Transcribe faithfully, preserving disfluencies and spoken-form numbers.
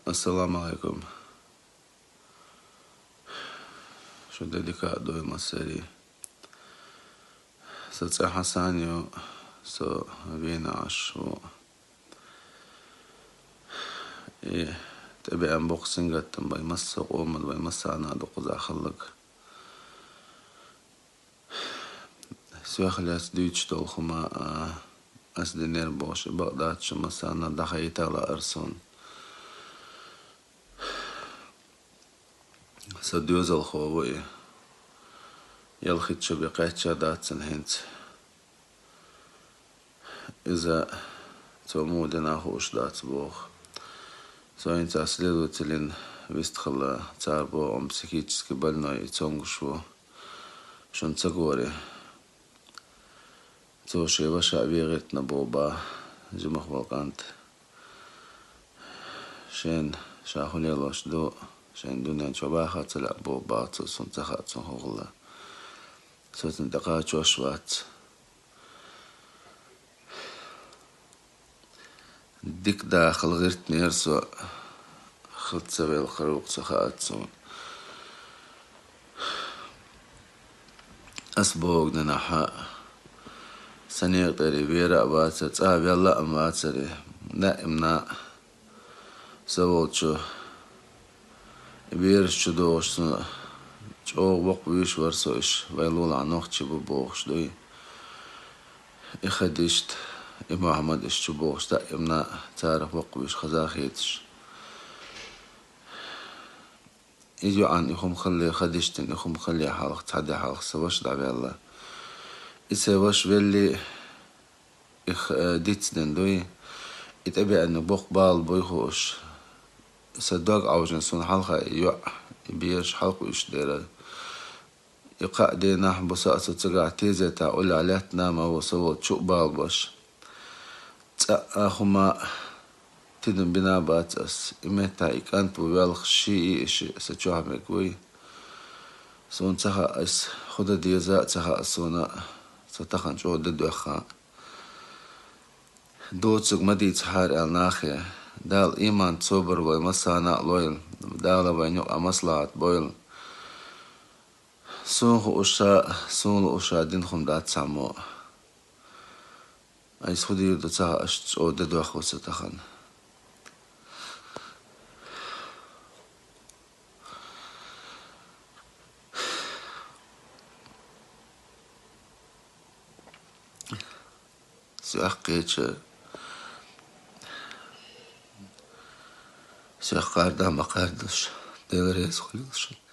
Ассаламу алейкум. Шу де дика а дой массери. Со цӀи Хьасан ю, со Вена Ӏаш ву. И тӀебеан боккха сингаттам бай масса къоман, бай массана а дукха захаллаг. Соьх лаьца дуьйцуш долу хӀума, а, ас динера бохуш, и бакъ дац, шу массарна дӀахаийтала арсон. Со доьзалхо ву и. Ялхитта шу бен кхаьчча дац сан хӀинца. Иза цо муха дина хууш дац боху. Со хӀинца следователин вистхилла, цара боху, психически больной и цомгуш ву. Шуна ца гори. Цо шен ваша вегӀийтина боху бах, жимах волу кӀант. Шен ша хӀун лелош ду, шен дуьнен чу баха ца лаьа боху бах, цо суна ца хаьа цунна хӀун хилла. Со цунна тӀекхачош вац. Дика дахала гӀиртинера со, хила ца велхара ву-кх ца хаьа суна. Ас боху динахьа, сан некъа тӀера вера а вацара, цӀа а велла а вацара, даимна со волчу И бераш чу догӀуш цунна чӀогӀа воккхавуьйш вара со, иш вай лулахь нохчий бу бохуш дуй. И Хадишта, и Мухьаммад иш чу богӀуш даимна царах воккхавуьйш хаза хеташ. И йоӀан и хӀума хиллера, Хадиштин и хӀума хиллера хьалха, цхьа де хьалха сан ваша дӀаваьлла. И сан ваша велли, и х-, э, дицдина дуй, и тӀебеанниг боккха бала буй хууш. Сан дог Ӏовжина суна хьалха и йоӀ, и бераш хьалкхуьйсуш дера. И кхаа дийнахь бу со а со цигахь тезета уллехь лаьттина а ма ву со волчу а бала беш. ЦӀа а хӀума тидам бина а бац ас. И меттахь и кӀант ву воьлхуш шиъ и шиъ сан чохь мега вуй. Суна ца хаьа ас хӀун дан деза а ца хаьа суна, со тахана чӀогӀа де доьхна. Доцург ма дийцахьара аьлла нахе. Дала ийман, собар вай массарна а лойла. Дала вайна юкъа маслахьат бойла. Суна хууш ша, суна лууш ша дина хӀума дац цхьаммо. Айса хӀун дийр ду ца хаьа, аш чӀогӀа де доьхна ву со тахана. Соьх кхеча, соьх кхарда а ма кхардалаш, Дела реза хуьлийла шуна.